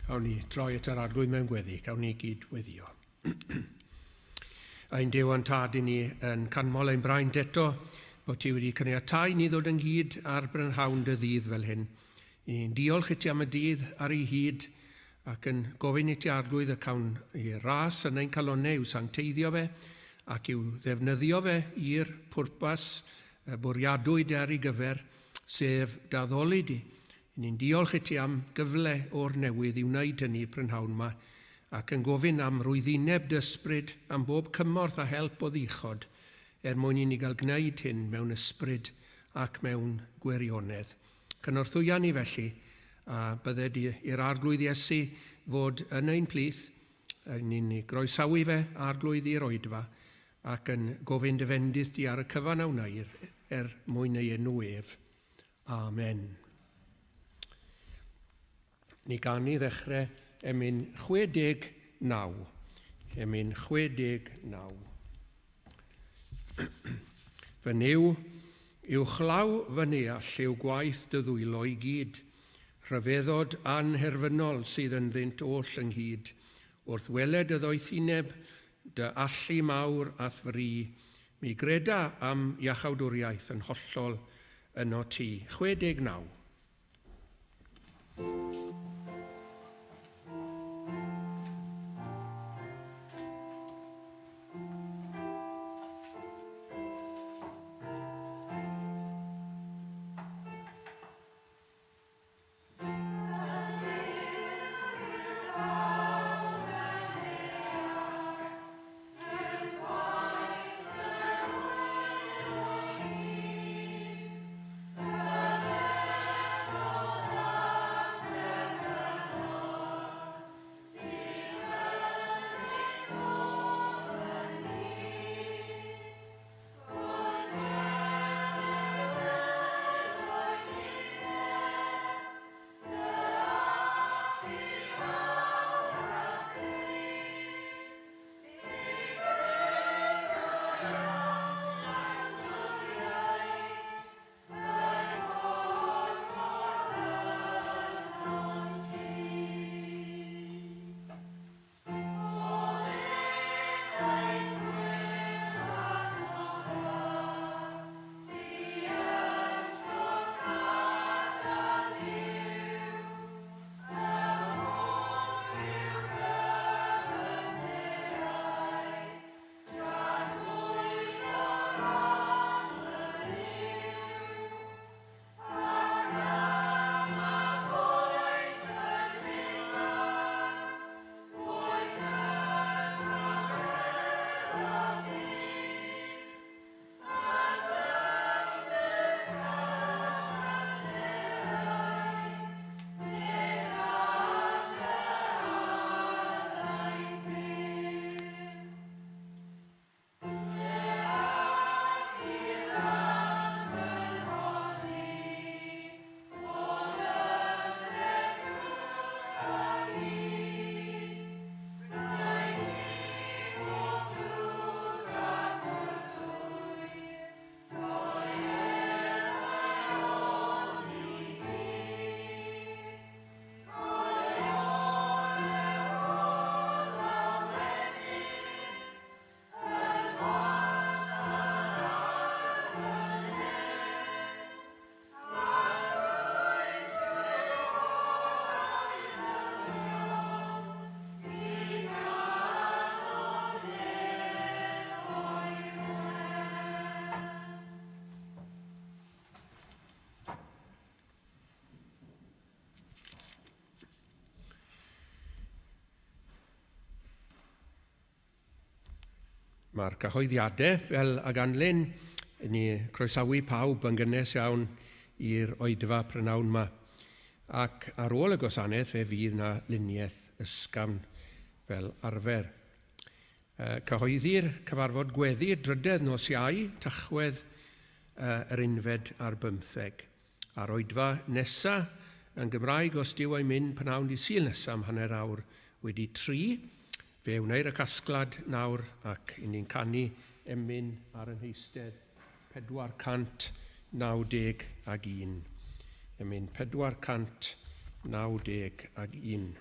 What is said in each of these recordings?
Cawn ni droi at yr arglwydd mewn gweddi, cawn ni gyd weddio. Ein Duw a'n Tad i ni yn canmol ein braint eto bod ti wedi caniatáu ni ddod ynghyd ar brynhawn dy ddydd fel hyn. I ni'n diolch i ti am y dydd ar ei hyd ac yn gofyn i ti arglwydd y cawn i ras yn ein calonnau i'w sancteiddio fe ac i'w ddefnyddio fe i'r pwrpas y bwriadwyd ar ei gyfer, sef d'addoli di. I ni'n diolch i ti am gyfle o'r newydd i wneud hynny prynhawn 'ma, ac yn gofyn am rwyddineb dy ysbryd, am bob cymorth a help o ddichod, er mwyn i ni gael gwneud hyn mewn ysbryd ac mewn gwirionedd. Cynorthwya ni felly, a bydded i'r Arglwydd Iesu fod yn ein plith, ni'n ei groesawu fe, Arglwydd, i'r oedfa, ac yn gofyn dy fendith di ar y cyfan a wneir er mwyn ei enw ef. Amen. Ni gan ni ddechrau emyn 69. Emyn 69. Fy Nuw, uwchlaw fy neall yw gwaith dy ddwylo i gyd, rhyfeddod anherfynol sydd ynddynt oll ynghyd, wrth weled y ddoethineb, dy allu mawr a'th fri, mi greda am iachawdwriaeth yn hollol yno ti. 69. Mae'r cyhoeddiadau fel a ganlyn, ni croesawu pawb yn gynnes iawn i'r oedfa prynawn yma. Ac ar ôl y gwasanaeth fe fydd na luniaeth ysgafn fel arfer. Cyhoeddi'r cyfarfod gweddi drydedd nos Iau, Tachwedd yr unfed ar bymtheg. A'r oedfa nesa yn Gymraeg os dyw e'n mynd pnawn dydd Sul nesa am hanner awr wedi tri. Fe wneir y casglad nawr ac i ni'n canu emyn ar yn heistedd 491. Emyn 491.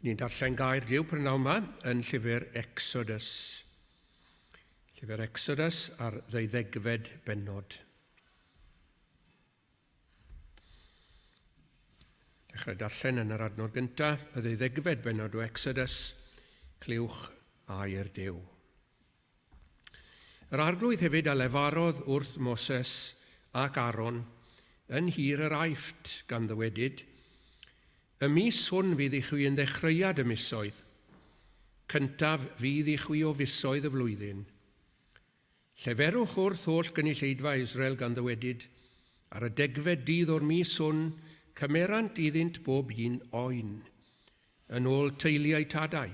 Ni'n darllen gair Duw prynawn yma yn llyfr Exodus. Llyfr Exodus ar ddeuddegfed bennod. Dechrau darllen yn yr adnod gyntaf, y ddeuddegfed bennod o Exodus, clywch air Duw. Yr Arglwydd hefyd a lefarodd wrth Moses ac Aaron yn nhir yr Aifft, gan ddywedyd, Y mis hwn fydd i chwi yn ddechreuad y misoedd, cyntaf fydd i chwi o fisoedd y flwyddyn. Lleferwch wrth holl gynulleidfa Israel gan ddywedyd, Ar y degfed dydd o'r mis hwn, cymerant iddynt bob un oen, yn ôl teulu eu tadau,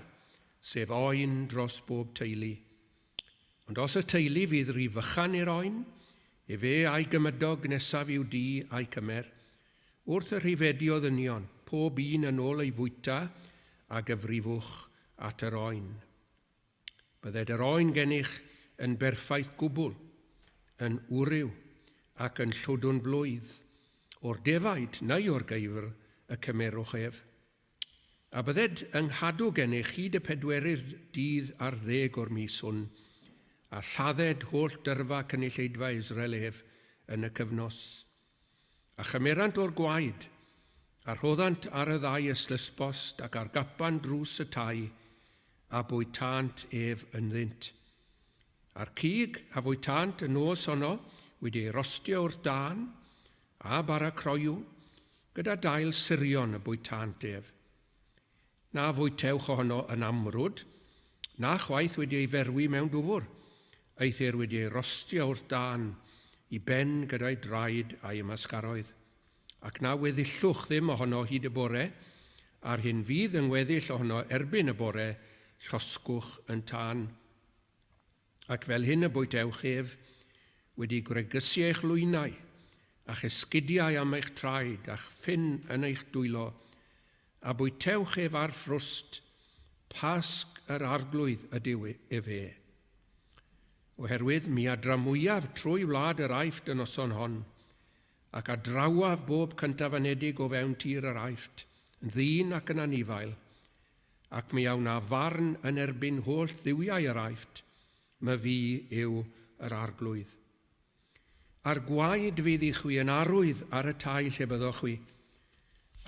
sef oen dros bob teulu. Ond os y teulu fydd rhy fychan i'r oen, efe a'i gymydog nesaf i'w dŷ a'i cymer, wrth y rhifedi o ddynion, pob un yn ôl ei fwyta, a gyfrifwch at yr oen. Bydded yr oen gennych yn berffaith gwbl, yn wryw, ac yn llwdwn blwydd, o'r defaid neu o'r geifr y cymerwch ef. A bydded yng nghadw gennych hyd y pedwerydd dydd ar ddeg o'r mis hwn, a lladded holl dyrfa cynulleidfa Israel ef yn y cyfnos. A chymerant o'r gwaed, a rhoddant ar y ddau ystlysbost ac ar gapan drws y tai, a bwytânt ef ynddynt. A'r cig a fwytânt y nos honno wedi ei rostio wrth dân, a bara croyw, gyda dail surion y bwytânt ef. Na fwytewch ohono yn amrwd, na chwaith wedi ei ferwi mewn dwfr, eithr wedi ei rostio wrth dân, i ben gyda'i draed a'i ymasgaroedd. Ac na weddillwch ddim ohono hyd y bore, a'r hyn fydd yng ngweddill ohono erbyn y bore, llosgwch yn tân. Ac fel hyn y bwytewch ef, wedi gwregysu eich lwynau, a'ch esgidiau am eich traed, a'ch ffyn yn eich dwylo, a bwytewch ef ar ffrwst, Pasg yr Arglwydd ydyw efe. Oherwydd mi a dramwyaf trwy wlad yr Aifft y noson hon, ac a drawaf bob cyntaf-anedig o fewn tir yr Aifft, yn ddyn ac yn anifail, Ac mi a wna farn yn erbyn holl dduwiau yr Aifft, myfi yw yr Arglwydd. A'r gwaed fydd i chwi yn arwydd ar y tai lle byddoch chwi.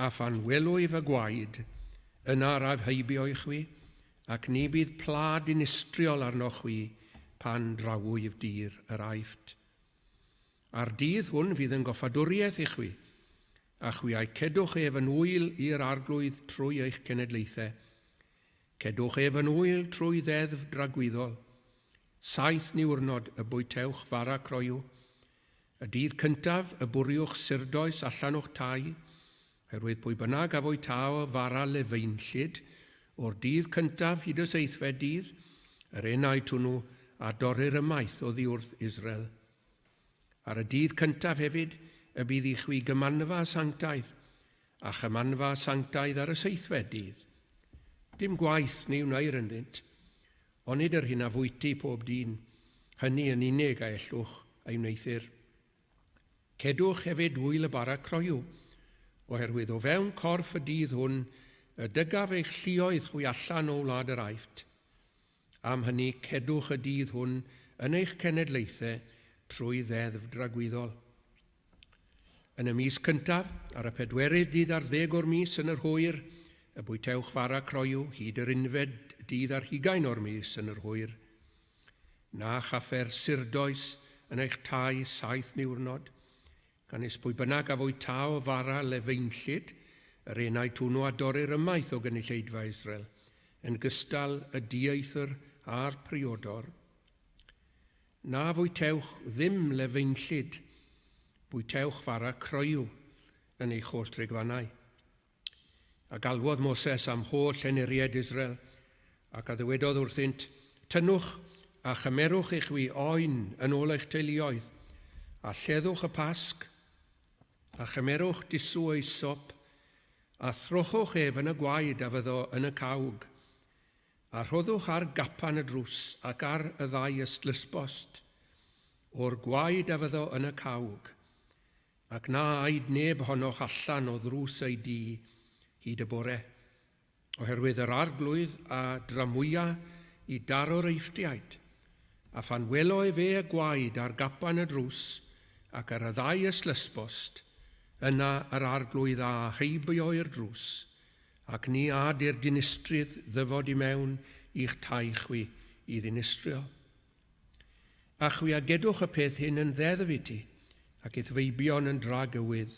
A phan welwyf y gwaed, yna yr af heibio i chwi, ac ni bydd pla dinistriol arnoch chwi pan drawwyf dir yr Aifft. A'r dydd hwn fydd yn goffadwriaeth i chwi, a chwi a'i cedwch ef yn ŵyl i'r Arglwydd trwy eich cenedlaethau. Cedwch ef yn ŵyl trwy ddeddf dragwyddol. Saith niwrnod y bwytewch fara croyw. Y dydd cyntaf y bwriwch surdoes allan o'ch tai, oherwydd pwy bynnag a fwytao fara lefeinllyd, o'r dydd cyntaf hyd y seithfed dydd, yr enaid hwnnw a dorrir ymaith oddi wrth Israel. Ar y dydd cyntaf hefyd y bydd i chwi gymanfa sanctaidd, a chymanfa sanctaidd ar y seithfed dydd. Dim gwaith ni wneir ynddynt, onid yr hyn a fwyty pob dyn, hynny yn unig a ellwch ei wneuthur. Cedwch hefyd ŵyl y bara croyw, oherwydd o fewn corff y dydd hwn y dygaf eich lluoedd chwi allan o wlad yr Aifft. Am hynny cedwch y dydd hwn yn eich cenedlaethau trwy ddeddf dragwyddol. Yn y mis cyntaf, ar y pedwerydd dydd ar ddeg o'r mis yn yr hwyr, y bwytewch fara croyw hyd yr unfed dydd ar hugain o'r mis yn yr hwyr. Na chaffer surdoes yn eich tai saith niwrnod, Canys pwy bynnag a fwytao fara lefeinllyd, yr enaid hwnnw a dorrir ymaith o gynulleidfa Israel, yn gystal y dieithr a'r priodor. Na fwytewch ddim lefeinllyd, bwytewch fara croyw yn eich holl drigfannau. A galwodd Moses am holl henuriaid Israel, ac a ddywedodd wrthynt, Tynnwch a chymerwch i chwi oen yn ôl eich teuluoedd, a lleddwch y Pasg, a chymerwch dusw o isop, a throchwch ef yn y gwaed a fyddo yn y cawg, a rhoddwch ar gapan y drws ac ar y ddau ystlysbost, o'r gwaed a fyddo yn y cawg, Ac na aed neb ohonoch allan o ddrws ei dŷ hyd y bore. Oherwydd yr Arglwydd a dramwya i daro'r Eifftiaid, a phan welo efe y gwaed ar gapan y drws ac ar y ddau ystlysbost, yna yr Arglwydd a heibio i'r drws, ac ni ad i'r dinistrydd ddyfod i mewn i'ch tai chwi i ddinistrio. A chwi a gedwch y peth hyn yn ddeddf i ti, ac i'th feibion yn dragywydd.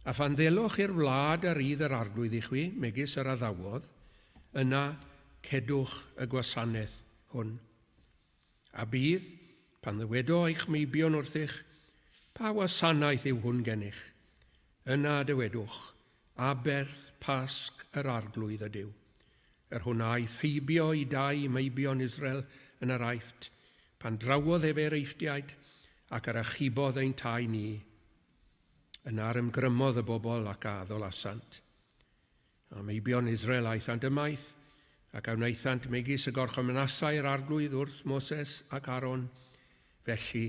A phan ddelwch i'r wlad a rydd yr Arglwydd i chwi, megis yr addawodd, yna cedwch y gwasanaeth hwn. A bydd, pan ddywedo eich meibion wrthych, Pa wasanaeth yw hwn gennych? Yna dywedwch, Aberth Pasg yr Arglwydd ydyw, yr hwn aeth heibio i dai meibion Israel yn yr Aifft, pan drawodd efe yr Eifftiaid, ac yr achubodd ein tai ni. Yna yr ymgrymodd y bobl ac a addolasant. A meibion Israel aethant ymaith, ac a wnaethant megis y gorchymynasai yr Arglwydd wrth Moses ac Aaron, felly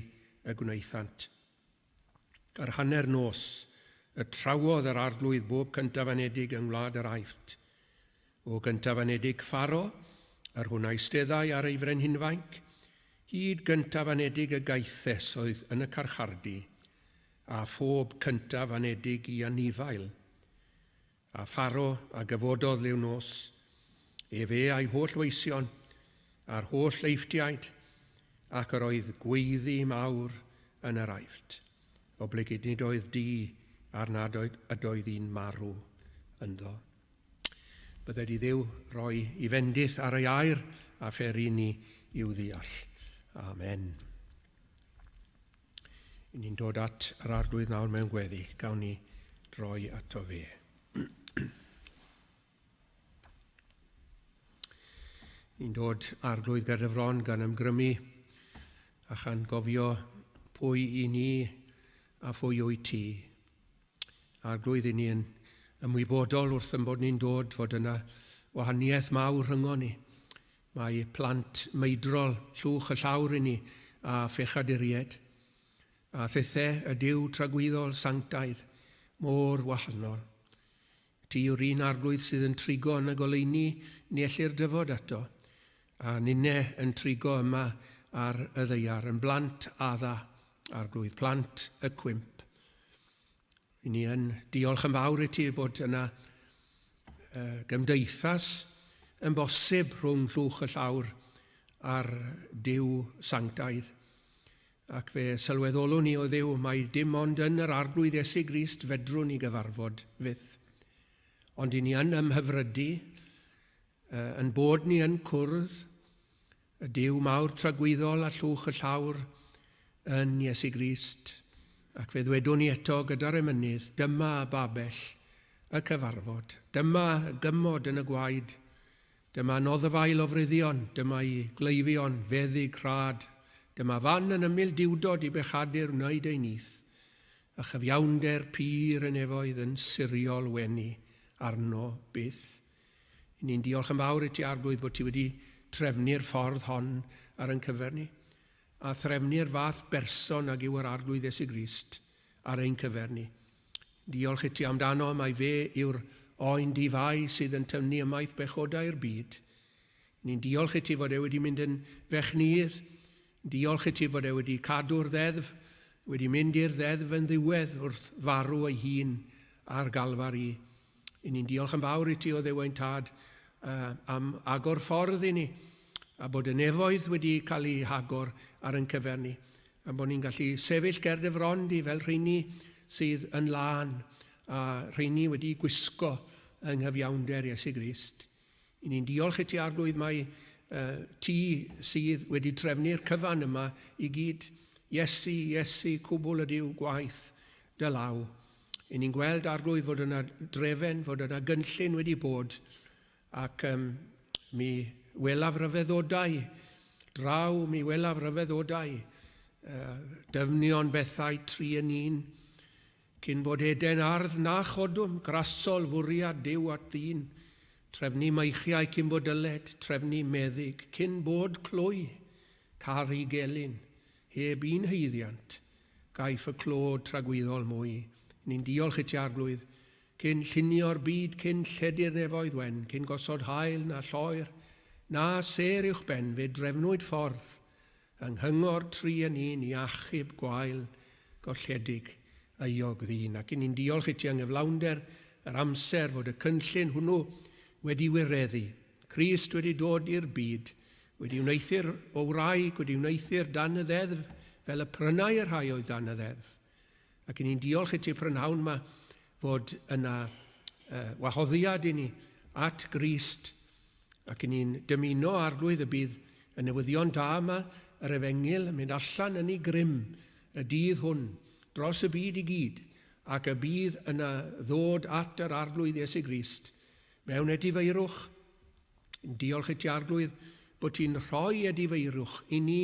y gwnaethant. Ar hanner nos, y trawodd yr Arglwydd bob cyntaf-anedig yng ngwlad yr Aifft. O gyntaf-anedig Pharo, yr hwn a eisteddai ar ei frenhinfainc, hyd gyntaf-anedig y gaethes oedd yn y carchardy, a phob cyntaf-anedig i anifail. A Pharo a gyfododd liw nos, efe a'i holl weision, a'r holl Eifftiaid, ac yr oedd gweiddi mawr yn yr Aifft, oblegid nid oedd du ar nad ydoedd un marw ynddo. Bydded i Dduw roi i fendith ar ei air a pheri ni i'w ddeall. Amen. I ni'n dod at yr Arglwydd nawr mewn gweddi. Gawn ni droi ato fe. Ni'n dod Arglwydd ger dy fron gan ymgrymu a chan gofio pwy i ni a phwy wyt ti. Arglwydd, i ni yn ymwybodol wrth yn bod ni'n dod fod yna wahaniaeth mawr rhyngo ni. Mae plant meidrol llwch y llawr i ni a phechaduriaid, a thethe y Duw tragwyddol sanctaidd mor wahanol. Ti yw'r un Arglwydd sydd yn trigo yn y goleuni ni ellir dyfod ato, a ninne yn trigo yma ar y ddaear, yn blant Adda, Arglwydd, plant y cwymp. I ni yn diolch yn fawr i ti fod yna gymdeithas yn bosib rhwng llwch y llawr a'r Duw sanctaidd. Ac fe sylweddolwn ni o Dduw mai dim ond yn yr Arglwydd Iesu Grist fedrwn ni gyfarfod fyth. Ond i ni yn ymhyfrydu, yn bod ni yn cwrdd, Y Duw mawr tragwyddol a llwch y llawr yn Iesu Grist. Ac fe ddwedwn ni eto gyda'r emynydd, dyma babell y cyfarfod, dyma gymod yn y gwaed, dyma noddfael o friddion, dyma i gleifion feddyg rhad, dyma fan yn ymyl duwdod i bechadur wneud ei nyth, a chyfiawnder pur y nefoedd yn siriol wenu arno byth. I ni'n diolch yn fawr i ti, Arglwydd, bod ti wedi trefnu'r ffordd hon ar ein cyfer ni, a threfnu'r fath berson ag yw yr Arglwydd Iesu Grist ar ein cyfer ni. Diolch i ti amdano, mai fe yw'r oen di-fai sydd yn tynnu ymaith bechodau'r byd. Ni'n diolch i ti fod e wedi mynd yn fechnïydd. Diolch i ti fod e wedi cadw'r ddeddf, wedi mynd i'r ddeddf yn ddiwedd wrth farw ei hun ar Galfari. I ni'n diolch yn fawr i ti o Dduw ein Tad am agor ffordd i ni a bod y nefoedd wedi cael eu hagor ar ein cyfer ni a bod ni'n gallu sefyll ger dy fron di fel rheini sydd yn lân a rheini wedi gwisgo yng nghyfiawnder Iesu Grist. I ni'n diolch i ti Arglwydd mai ti sydd wedi trefnu'r cyfan yma i gyd. Iesu, Iesu, cwbl ydyw gwaith dy law. I ni'n gweld, Arglwydd, fod yna drefen, fod yna gynllun wedi bod, ac um, mi welaf ryfeddodau, draw mi welaf ryfeddodau, uh, dyfnion bethau tri yn un, cyn bod Eden ardd na chodwm, grasol fwriad Duw at ddyn, trefnu meichiau cyn bod dyled, trefnu meddyg, cyn bod clwy, caru gelyn, heb un haeddiant, gaiff y clod tragwyddol mwy. Ni'n diolch i ti, Arglwydd. Cyn llunio'r byd, cyn lledu'r nefoedd wen, cyn gosod haul na lloer, na sêr uwchben, fe drefnwyd ffordd yng nghyngor tri yn un i achub gwael golledig euog ddyn. Ac 'yn ni'n diolch i ti yng nghyflawnder yr amser fod y cynllun hwnnw wedi wireddu. Crist wedi dod i'r byd, wedi wneuthur o wraig, wedi wneuthur dan y ddeddf, fel y prynai y rhai oedd dan y ddeddf. Ac 'yn ni'n diolch i ti prynhawn yma fod yna uh, wahoddiad i ni at Grist ac 'yn ni'n dymuno arglwydd y bydd y newyddion da yma, yr efengyl, yn mynd allan yn ei grym y dydd hwn dros y byd i gyd ac y bydd yna ddod at yr arglwydd Iesu Grist mewn edifeirwch. Diolch i ti arglwydd bod ti'n rhoi edifeirwch i ni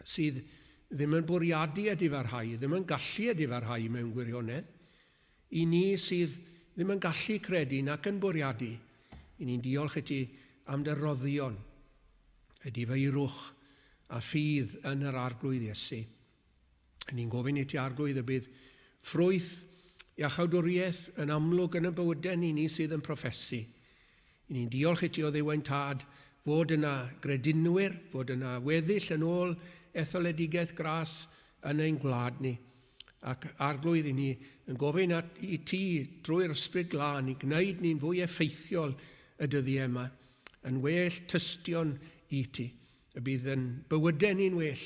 sydd ddim yn bwriadu edifarhau, ddim yn gallu edifarhau mewn gwirionedd, i ni sydd ddim yn gallu credu nac yn bwriadu, i ni'n diolch i ti am dy roddion, edifeirwch a ffydd yn yr Arglwydd Iesu. I ni'n gofyn i ti, Arglwydd, y bydd ffrwyth iachawdwriaeth yn amlwg yn y bywydau ni, ni sydd yn proffesu. I ni'n diolch i ti o Dduw ein Tad fod yna gredinwyr, fod yna weddill yn ôl etholedigaeth gras yn ein gwlad ni. Ac Arglwydd, i ni yn gofyn at, i ti drwy'r Ysbryd Glân i gwneud ni'n fwy effeithiol y dyddiau yma, yn well tystion i ti. Y bydd yn bywydau ni'n well,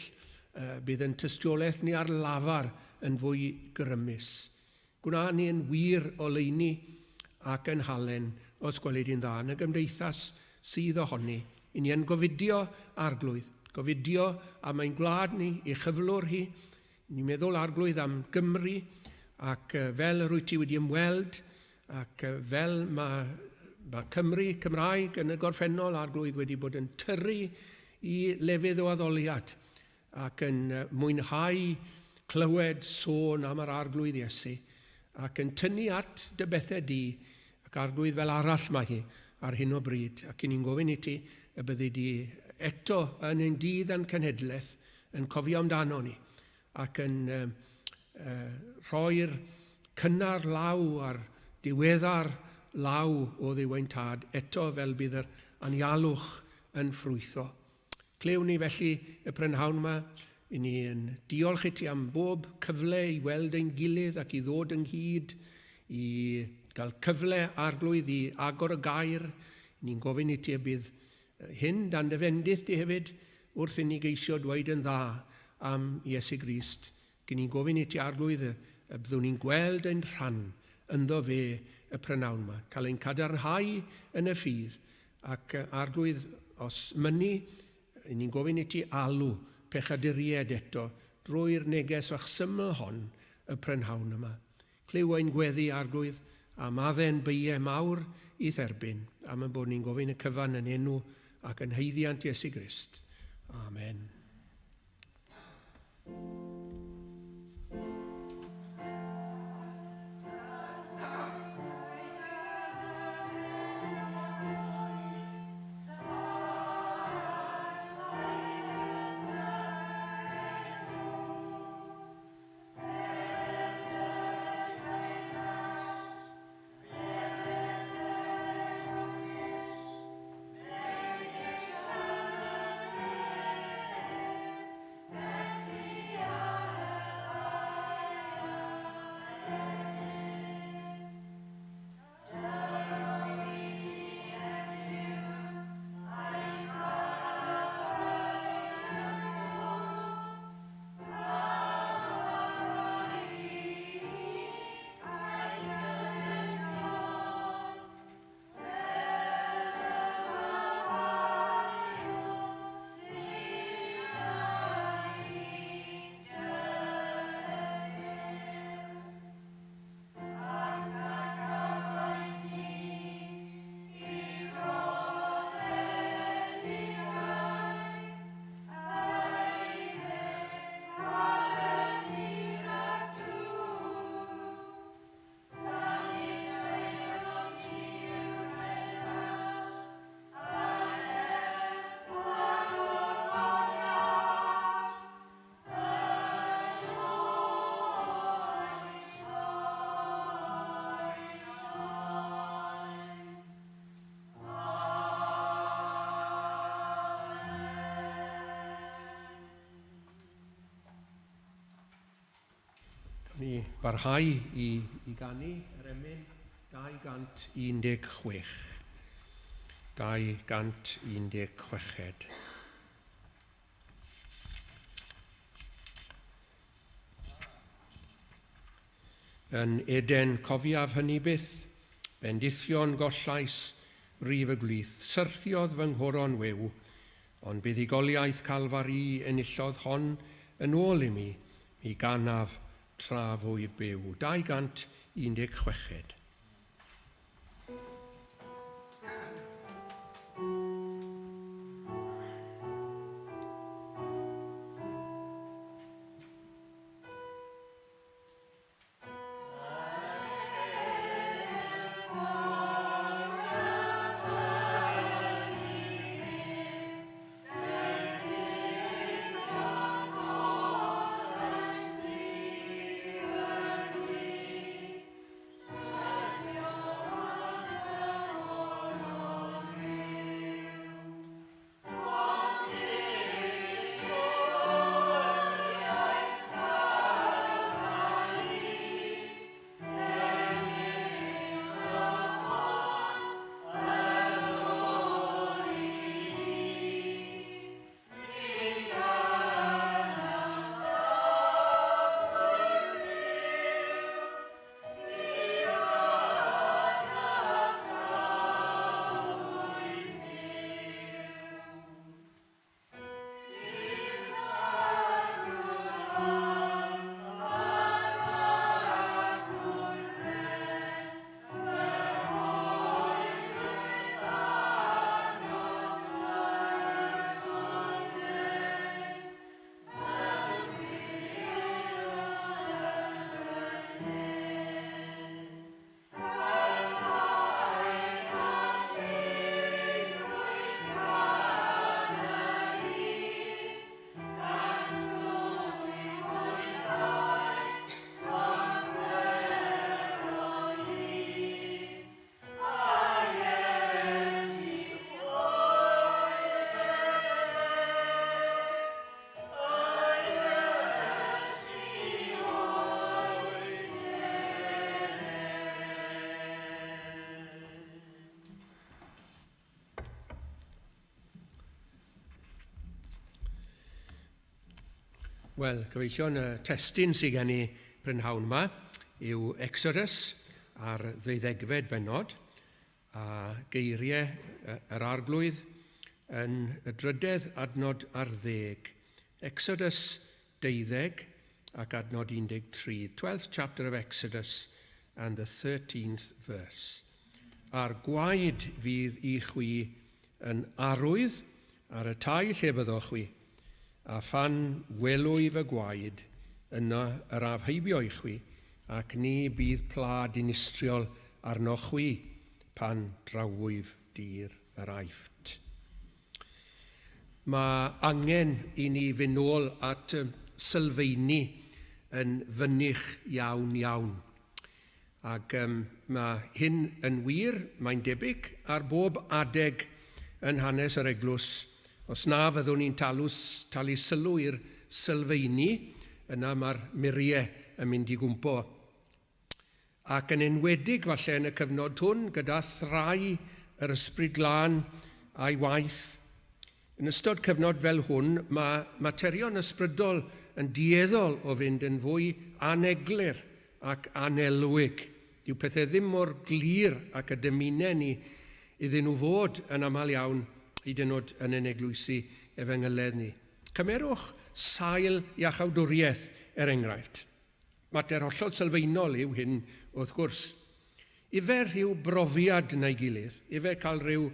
bydd yn tystiolaeth ni ar lafar yn fwy grymus. Gwna ni yn wir oleuni ac yn halen, os gweli di'n dda, yn y gymdeithas sydd ohoni. I ni yn gofidio, Arglwydd, gofidio am ein gwlad ni, ei chyflwr hi. Ni'n meddwl, Arglwydd, am Gymru, ac fel yr wyt ti wedi ymweld, ac fel mae, mae Cymru Cymraeg yn y gorffennol, Arglwydd, wedi bod yn tyrru i lefydd o addoliad, ac yn mwynhau clywed sôn am yr Arglwydd Iesu, ac yn tynnu at dy bethau di, ac Arglwydd fel arall mae hi ar hyn o bryd, ac i ni'n gofyn i ti y byddi di eto yn ein dydd a'n cenhedlaeth yn cofio amdano ni, ac yn uh, uh, rhoi'r cynnar law a'r diweddar law o Dduw ein Tad eto fel bydd yr anialwch yn ffrwytho. Clywn ni felly y prynhawn yma, i ni yn diolch i ti am bob cyfle i weld ein gilydd ac i ddod ynghyd, i gael cyfle arglwydd i agor y gair. Ni'n gofyn i ti y bydd hyn dan dy fendith di hefyd wrth i ni geisio dweud yn dda am Iesu Grist. Gyn ni'n gofyn i ti arglwydd y byddwn ni'n gweld ein rhan ynddo fe y prynhawn yma, cael ein cadarnhau yn y ffydd Ac Arglwydd, os mynni, y ni'n gofyn i ti alw pechaduriaid eto drwy'r neges fach syml hon y prynhawn yma. Clyw ein gweddi, Arglwydd, a madde'n beie mawr i'th erbyn, am ein bod ni'n gofyn y cyfan yn enw ac yn haeddiant Iesu Grist. Amen. Ni barhau i, i ganu yr emyn 216. 216. Yn Eden cofiaf hynny byth, bendithion gollais rif y gwlith, syrthiodd fy nghoron wiw, ond buddugoliaeth Calfari enillodd hon yn ôl i mi, mi ganaf tra fwyf byw. 216. Wel, gyfeillion, y testun sydd gen i prynhawn yma yw Exodus a'r ddeuddegfed bennod, a geiriau yr arglwydd yn y drydedd adnod ar ddeg. Exodus 12 ac adnod 13. 12th chapter of Exodus and the 13th verse. A'r gwaed fydd i chwi yn arwydd ar y tai lle byddoch chwi, a phan welwyf y gwaed, yna yr af heibio i chwi, ac ni bydd pla dinistriol arnoch chwi pan drawwyf dir yr Aifft. Mae angen i ni fynd nôl at sylfeini yn fynych iawn iawn. Ac um, mae hyn yn wir, mae'n debyg, ar bob adeg yn hanes yr eglwys. Os na fyddwn ni'n talu, talu sylw i'r sylfeini, yna mae'r muriau yn mynd i gwmpo. Ac yn enwedig falle yn y cyfnod hwn gyda thrai yr Ysbryd Glân a'i waith. Yn ystod cyfnod fel hwn, mae materion ysbrydol yn dueddol o fynd yn fwy aneglur ac anelwig. Dyw pethau ddim mor glir ac y dymunen ni iddyn nhw fod yn aml iawn, hyd yn oed yn ein eglwysi efengyledd ni. Cymerwch sail iachawdwriaeth, er enghraifft. Mater hollol sylfaenol yw hyn, wrth gwrs. Ife rhyw brofiad neu'i gilydd, ife cael rhyw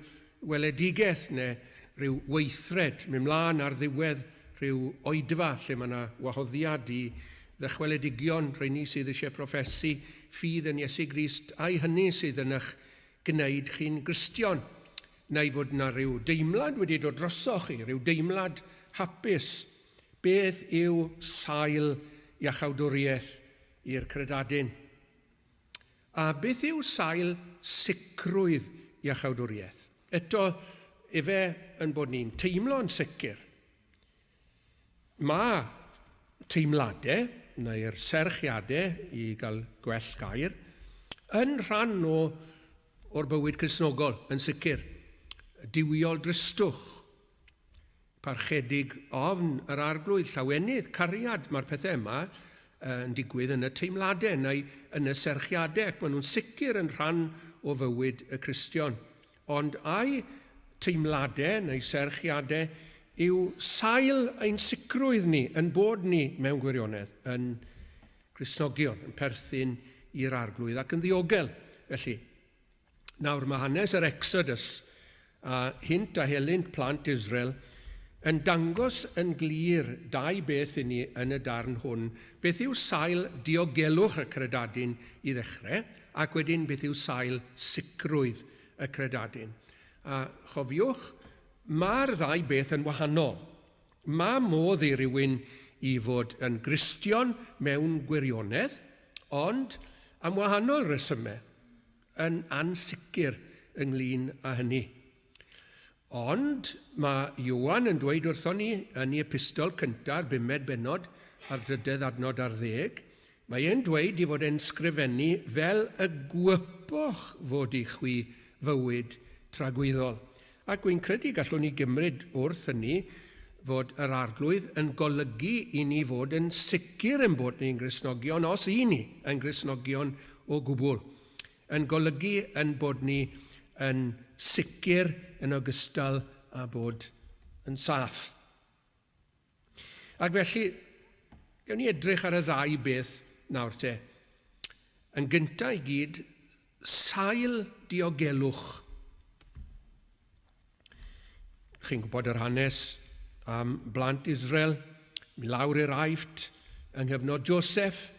weledigaeth neu rhyw weithred, mynd mlaen ar ddiwedd rhyw oedfa lle mae yna wahoddiad i ddychweledigion, rheini sydd eisiau proffesu ffydd yn Iesu Grist, a'i hynny sydd yn eich gwneud chi'n Gristion, neu fod yna rhyw deimlad wedi dod drosoch chi, rhyw deimlad hapus. Beth yw sail iachawdwriaeth i'r credadun? A beth yw sail sicrwydd iachawdwriaeth? Eto, efe yn bod ni'n teimlo'n sicr. Mae teimladau neu'r serchiadau, i gael gwell gair, yn rhan o, o'r bywyd Cristnogol, yn sicr. Duwiol dristwch, parchedig ofn yr arglwydd, llawenydd, cariad, mae'r pethau yma yn digwydd yn y teimladau neu yn y serchiadau, ac maen nhw'n sicr yn rhan o fywyd y Cristion. Ond ai teimladau neu serchiadau yw sail ein sicrwydd ni yn bod ni mewn gwirionedd yn Gristnogion, yn perthyn i'r Arglwydd ac yn ddiogel felly. Nawr mae hanes yr Exodus a hynt a helynt plant Israel yn dangos yn glir dau beth i ni yn y darn hwn. Beth yw sail diogelwch y credadun i ddechrau, ac wedyn beth yw sail sicrwydd y credadun. A chofiwch, mae'r ddau beth yn wahanol. Mae modd i rywun i fod yn Gristion mewn gwirionedd, ond am wahanol resymau, yn ansicr ynglyn â hynny. Ond mae Ioan yn dweud wrthon ni yn ei epistol cyntaf, bumed bennod, a'r drydedd adnod ar ddeg, mae e'n dweud i fod e'n sgrifennu fel y gwypoch fod i chwi fywyd tragwyddol. Ac wy'n credu gallwn ni gymryd wrth hynny fod yr Arglwydd yn golygu i ni fod yn sicr ein bod ni'n Gristnogion, os y ni yn Gristnogion o gwbl. Yn golygu yn bod ni yn sicr yn ogystal â bod yn saff. Ac felly, gawn ni edrych ar y ddau beth nawr te. Yn gyntaf i gyd, sail diogelwch. Chi'n gwybod yr hanes am blant Israel, mi lawr i'r Aifft yng nghyfnod Joseph,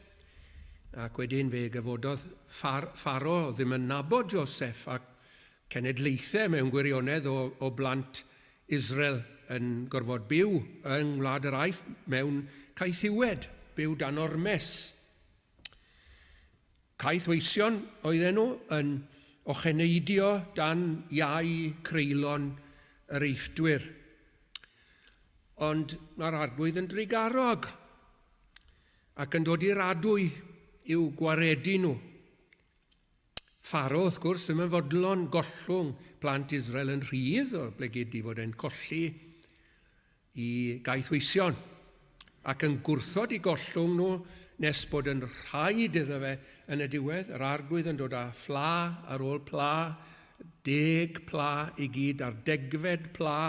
ac wedyn fe gyfododd Far Pharo ddim yn nabod Joseph ac cenedlaethau mewn gwirionedd o, o blant Israel yn gorfod byw yng ngwlad yr Aifft mewn caethiwed, byw dan ormes. Caethweision oedden nhw yn ocheneidio dan iau creulon yr Eifftwyr. Ond mae'r Arglwydd yn drugarog ac yn dod i'r adwy i'w gwaredu nhw. Pharo, wrth gwrs, ddim yn fodlon gollwng plant Israel yn rhydd, o blegid i fod e'n colli i gaethweision, ac yn gwrthod i gollwng nhw nes bod yn rhaid iddo fe yn y diwedd, yr arglwydd yn dod â phla ar ôl pla, deg pla i gyd, a'r degfed pla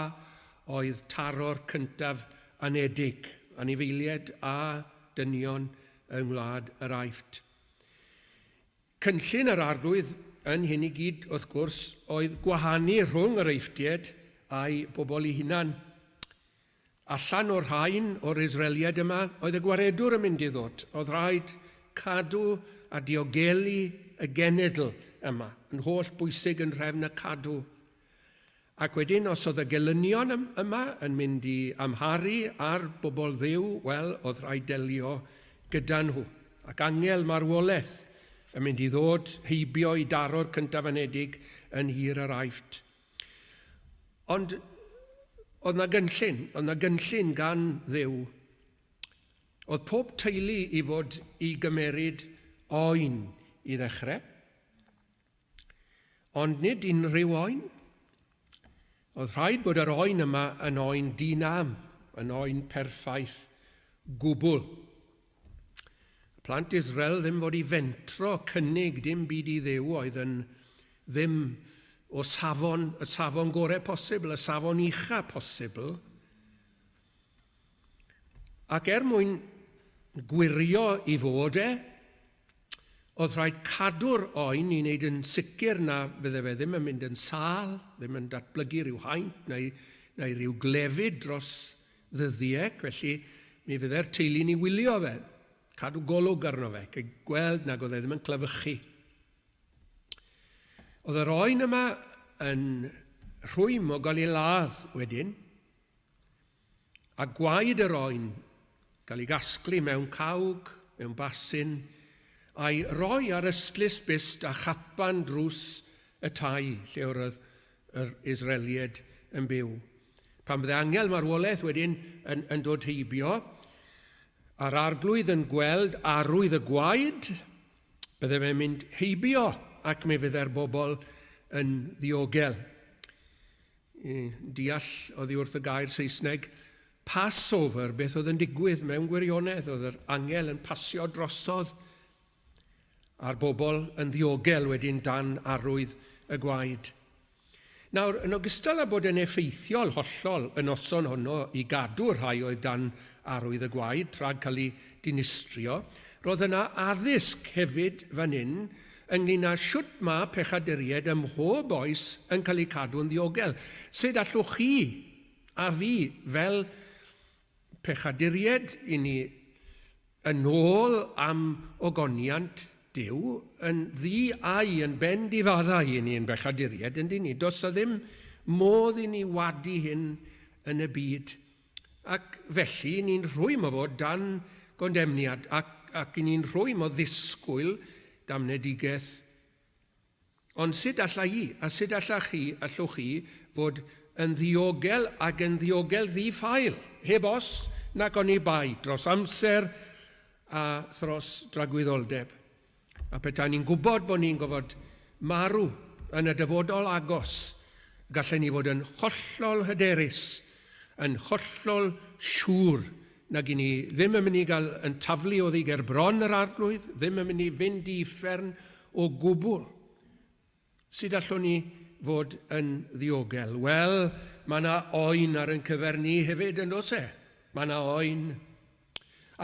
oedd taro'r cyntaf anedig, anifeiliaid a dynion yng ngwlad yr Aifft. Cynllun yr Arglwydd yn hyn i gyd, wrth gwrs, oedd gwahanu rhwng yr Eifftiaid a'i bobl ei hunan. Allan o'r rhain, o'r Israeliaid yma, oedd y Gwaredwr yn mynd i ddod. Oedd rhaid cadw a diogelu y genedl yma, yn holl bwysig yn nhrefn y cadw. Ac wedyn, os oedd y gelynion yma yn mynd i amharu ar bobl Dduw, wel, oedd rhaid delio gyda nhw. Ac angel marwolaeth yn mynd i ddod heibio i daro'r cyntaf-anedig yn nhir yr Aifft. Ond oedd na gynllun, oedd na gynllun gan Dduw. Oedd pob teulu i fod i gymeryd oen i ddechrau. Ond nid unrhyw oen. Oedd rhaid bod yr oen yma yn oen di-nam, yn oen perffaith gwbl. Plant Israel ddim fod i fentro cynnig dim byd i Dduw oedd yn ddim o safon, y safon gorau posibl, y safon ucha posibl. Ac er mwyn gwirio i fod e, oedd rhaid cadw'r oen i wneud yn sicr na fydde fe ddim yn mynd yn sâl, ddim yn datblygu rhyw haint neu, neu rhyw glefyd dros ddyddiau, felly mi fydde'r teulu'n ei wylio fe, cadw golwg arno fe, cael gweld nag oedd e ddim yn clefychu. Oedd yr oen yma yn rhwym o gael ei ladd wedyn, A gwaed yr oen gael ei gasglu mewn cawg, mewn basin, a'i roi ar ystlys byst a chapan drws y tai lle oedd yr Israeliaid yn byw. Pan fydde angel marwolaeth wedyn yn, yn dod heibio, a'r arglwydd yn gweld arwydd y gwaed, bydde fe'n mynd heibio ac mi fydde'r bobl yn ddiogel. Deall oddi wrth y gair Saesneg Passover, beth oedd yn digwydd mewn gwirionedd, oedd yr angel yn pasio drosodd a'r bobl yn ddiogel wedyn dan arwydd y gwaed. Nawr, yn ogystal â bod yn effeithiol hollol y noson honno i gadw rhai oedd dan arwydd y gwaed rhag cael eu dinistrio, roedd yna addysg hefyd fan hyn ynglyn â shwt mae pechaduriaid ym mhob oes yn cael eu cadw'n ddiogel. Sut allwch chi a fi fel pechaduriaid i ni yn ôl am ogoniant Duw yn ddi-au, yn ben difaddau i ni yn bechaduriaid, yn dyn ni? Does a ddim modd i ni wadu hyn yn y byd. Ac felly, ni'n rhwym o fod dan gondemniad ac, ac i ni'n rhwym o ddisgwyl damnedigaeth. Ond sut alla i, a sut allach chi, allwch chi, fod yn ddiogel ac yn ddiogel ddi-ffael, heb os nac oni bai, dros amser a thros dragwyddoldeb? A petai ni'n gwybod bod ni'n gofod marw yn y dyfodol agos, gallen ni fod yn hollol hyderus, yn hollol siŵr nag i ni ddim yn mynd i gael yn taflu oddi ger bron yr Arglwydd, ddim yn mynd i fynd i uffern o gwbl. Sut allwn ni fod yn ddiogel? Wel, mae yna oen ar ein cyfer ni hefyd, yn does e? Mae yna oen.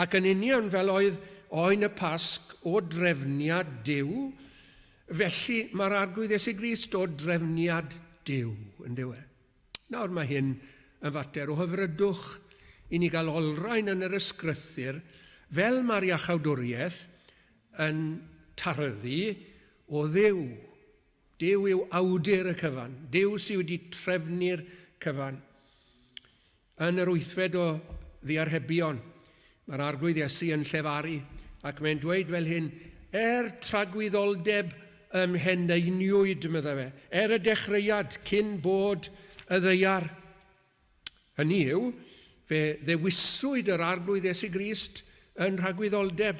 Ac yn union fel oedd oen y Pasg o drefniad Duw, felly mae'r Arglwydd Iesu Grist o drefniad Duw, yn dyw e? Nawr mae hyn yn fater o hyfrydwch i ni gael olrhain yn yr ysgrythur fel mae'r iachawdwriaeth yn tarddu o Dduw. Duw yw awdur y cyfan. Duw sydd wedi trefnu'r cyfan. Yn yr wythfed o ddiarhebion, mae'r Arglwydd Iesu yn llefaru ac mae'n dweud fel hyn, Er tragwyddoldeb ym mheneiniwyd, meddai fe, er y dechreuad cyn bod y ddaear. Hynny yw, fe ddewiswyd yr Arglwydd Iesu Grist yn rhagwyddoldeb.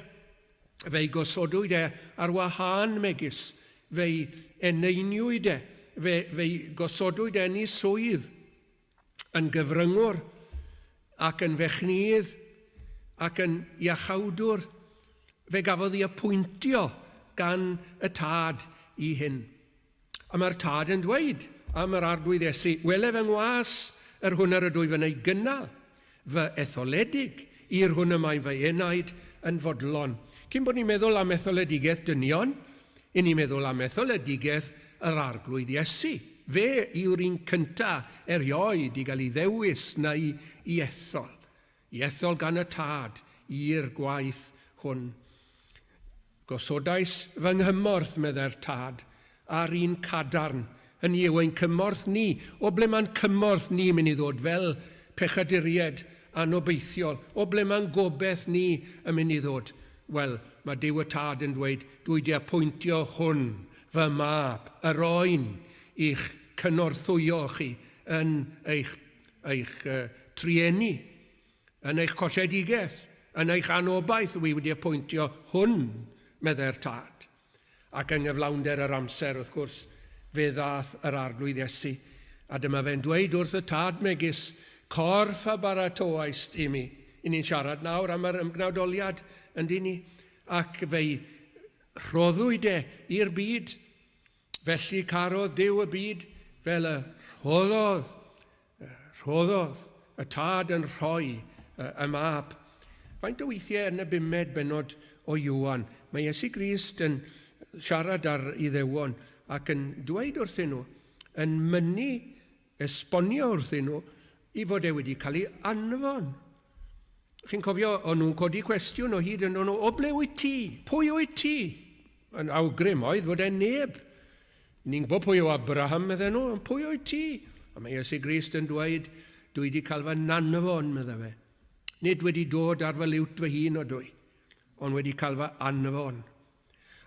Fe'i gosodwyd e ar wahân megis, fe'i eneiniwyd e, fe, fe'i gosodwyd e yn ei swydd yn gyfryngwr ac yn fechnïydd ac yn iachawdwr. Fe gafodd ei apwyntio gan y Tad i hyn. A mae'r Tad yn dweud am yr Arglwydd Iesu, Wele fy ngwas, yr hwn yr ydwyf yn ei gynnal, fy etholedig, i'r hwn y mae fy enaid yn fodlon. Cyn bod ni'n meddwl am etholedigaeth dynion, i ni'n meddwl am etholedigaeth yr Arglwydd Iesu. Fe yw'r un cynta erioed i gael ei ddewis neu i ethol. I ethol gan y Tad i'r gwaith hwn. Gosodais fy nghymorth, meddai'r Tad, ar un cadarn, hynny yw ein cymorth ni. O ble mae'n cymorth ni mynd i ddod fel pechaduriaid anobeithiol? O ble mae'n gobeith ni yn mynd i ddod? Wel, mae Duw y Tad yn dweud, dwi wedi apwyntio hwn, fy mab, yr oen, i'ch cynorthwyo chi yn eich, eich uh, trueni. Yn eich colledigaeth, yn eich anobaith, wy wedi apwyntio hwn, meddai'r Tad. Ac yng nghyflawnder yr amser, wrth gwrs, fe ddaeth yr Arglwydd Iesu, a dyma fe'n dweud wrth y Tad megis, Corff a baratoaist i mi. I ni'n siarad nawr am yr ymgnawdoliad, yn dyn ni, ac fe'i rhoddwyd e i'r byd. Felly carodd Duw y byd fel y rhoddodd Rhoddodd y Tad yn rhoi y Mab. Faint o weithiau yn y bumed bennod o Ioan, mae Iesu Grist yn siarad ar Iddewon ac yn dweud wrthyn nhw, yn mynnu esbonio wrthyn nhw i fod e wedi cael ei anfon. Chi'n cofio, o'n nhw'n codi cwestiwn o hyd yn nhw, o ble wyt ti? Pwy wyt ti? Yn awgrym oedd fod e'n neb. Ni'n gwybod pwy yw Abraham, medden nhw, ond pwy wyt ti? A mae Iesu Grist yn dweud, dwi wedi cael fy nanfon, medde fe. Nid wedi dod ar fy liwt fy hun o dwi, ond wedi cael fy anfon.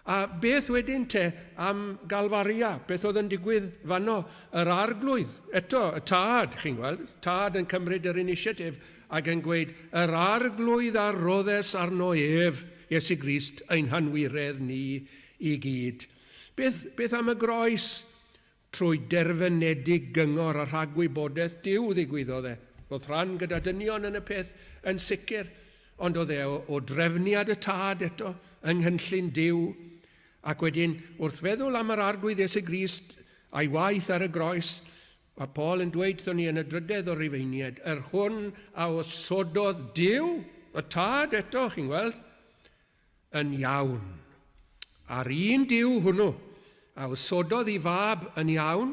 A beth wedyn te am Galfaria? Beth oedd yn digwydd fanno? Yr arglwydd, eto, y tad, chi'n gweld, tad yn cymryd yr initiative ac yn gweud, yr arglwydd a roddes arno ef, Iesu Grist, ein hanwiredd ni i gyd. Beth, beth am y groes? Trwy derfynedig gyngor a rhagwybodaeth Duw ddigwyddodd e. Roedd rhan gyda dynion yn y peth yn sicr, ond oedd e o, o drefniad y Tad eto, yng nghynllun Duw. Ac wedyn, wrth feddwl am yr Arglwydd Iesu Grist a'i waith ar y groes, mae Paul yn dweud wrthon ni yn y drydedd o'r Rufeiniaid, yr hwn a osododd Duw, y Tad eto, chi'n gweld, yn iawn. A'r un Duw hwnnw a osododd i fab yn iawn,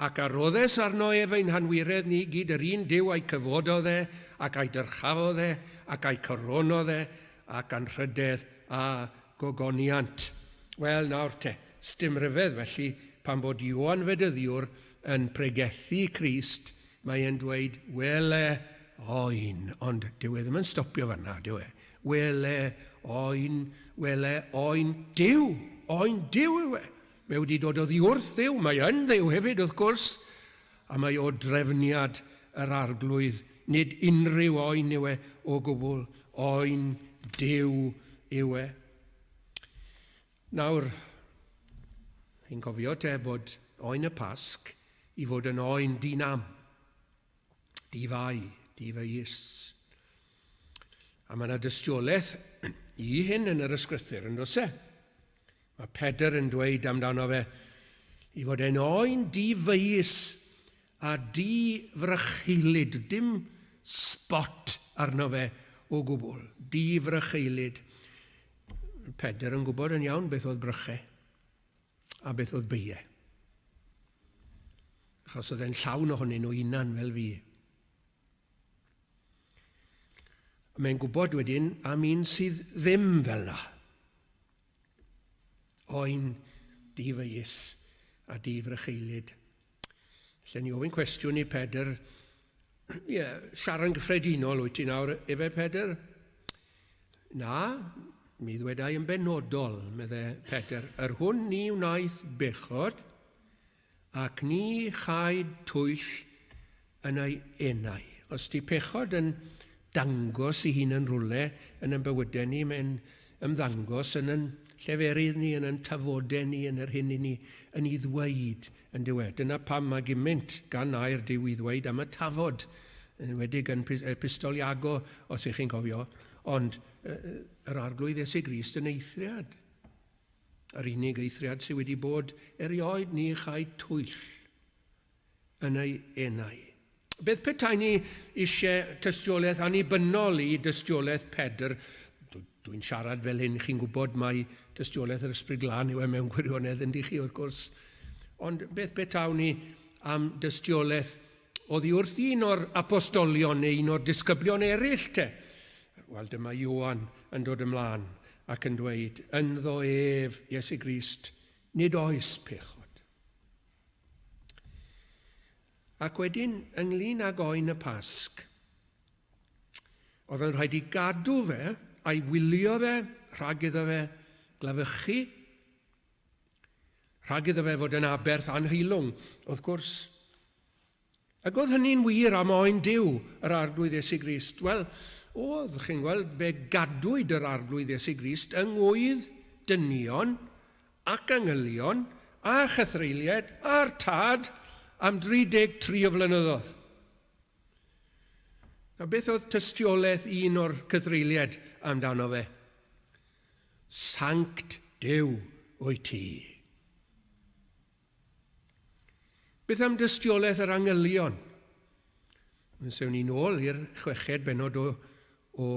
ac a roddes arno ef ein hanwiredd ni gyd, yr un Duw a'i cyfododd e, ac a'i dyrchafodd e, ac a'i coronodd e, ac anrhydedd a gogoniant. Wel, nawr te, sdim rhyfedd felly pan bod Ioan Fedyddiwr yn pregethu Crist, mae e'n dweud, Wele oen, ond dyw e ddim yn stopio fan'na, dyw e? Wele oen, wele oen Duw, oen Duw yw e. Mae wedi dod oddi wrth Dduw, mae yn Dduw hefyd wrth gwrs, a mae o drefniad yr Arglwydd, nid unrhyw oen yw e o gwbl, oen Duw yw e. Nawr, chi'n cofio te bod oen y Pasg i fod yn oen dinam. Di-fai, di-feius. A mae yna dystiolaeth i hyn yn yr ysgrythyr, yn does e? Mae Pedr yn dweud amdano fe i fod e'n oen di-feius a di-frycheulyd, dim spot arno fe o gwbl, di-frycheulyd. Pedr yn gwybod yn iawn beth oedd brychau a beth oedd beiau. Achos oedd e'n llawn ohonyn nhw hunan fel fi. Mae'n gwybod wedyn am un sydd ddim fel na. Oen difeius a difrycheulyd. Lle ni ofyn cwestiwn i Pedr, ie, yeah, siarad yn gyffredinol wyt ti nawr, efe Pedr? Na, mi ddwedai yn benodol, medde Pedr, yr hwn ni wnaeth bechod, Ac ni chaed twyll yn ei enau. Os di pechod yn dangos ei hun yn rhywle yn ein bywydau ni, mae'n ymddangos yn ein lleferydd ni, yn ein tafodau ni, yn yr hyn i ni yn ei ddweud yn dyw e. Dyna pam mae gymaint gan air Duw i ddweud am y tafod, yn enwedig yn Epistol Iago, os ych chi'n cofio, ond yr Arglwydd Iesu Grist yn eithriad. Yr unig eithriad sydd wedi bod erioed ni chai twyll yn ei enau. Beth petai ni eisiau tystiolaeth annibynnol i dystiolaeth Pedr? Dwi'n siarad fel hyn, chi'n gwybod mai tystiolaeth yr Ysbryd Glân yw e mewn gwirionedd yn chi wrth gwrs. Ond beth petawn ni am dystiolaeth oddi wrth un o'r apostolion neu un o'r disgyblion eraill te? Wel, dyma Ioan yn dod ymlaen ac yn dweud, Ynddo ef, Iesu Grist, nid oes pechod. Ac wedyn, ynglyn ag oen y Pasg, oedd yn rhaid i gadw fe a'i wylio fe rhag iddo fe glafychu, rhag iddo fe fod yn aberth anheilwng, wrth gwrs. Ac oedd hynny'n wir am oen Duw, yr Arglwydd Iesu Grist? Wel, oedd, chi'n gweld, fe gadwyd yr Arglwydd Iesu Grist yng ngwydd dynion ac angylion a chythreuliaid a'r Tad am 33 o flynyddoedd. Na beth oedd tystiolaeth un o'r cythreuliaid amdano fe? Sanct Duw wyt ti. Beth am dystiolaeth yr angylion? Yn sewn ni nôl i'r chweched benod o, o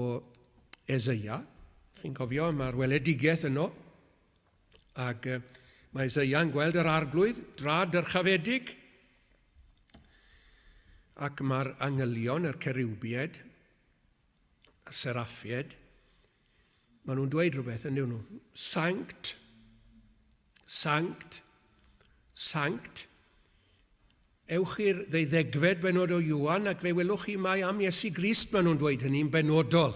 Eseia. Chi'n cofio, mae'r weledigaeth yno. Ac mae Eseia'n gweld yr arglwydd dra dyrchafedig. Ac mae'r angylion, yr ceriwbied, y seraffied, maen nhw'n dweud rhywbeth yn nhw. Sanct, sanct, sanct. Ewch i'r ddeuddegfed benod o Ioan ac fe welwch chi mai am Iesu Grist maen nhw'n dweud hynny'n benodol.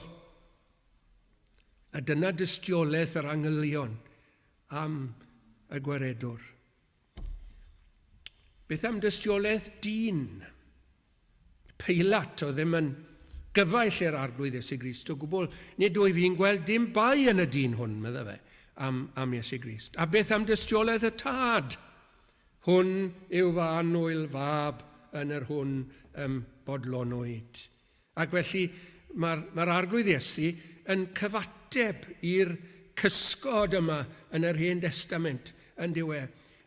A dyna dystiolaeth yr angylion. am y gwaredwr. Beth am dystiolaeth dyn? Peilat oedd ddim yn gyfaill i'r Arglwydd Iesu Grist o gwbl. Nid wyf i'n gweld dim bai yn y dyn hwn, meddai fe, am, am Iesu Grist. A beth am dystiolaeth y tad? Hwn yw fy annwyl fab yn yr hwn ym bodlonwyd. Ac felly mae'r, mae'r Arglwydd Iesu yn cyfateb i'r cysgod yma yn yr Hen Destament, yn dyw e.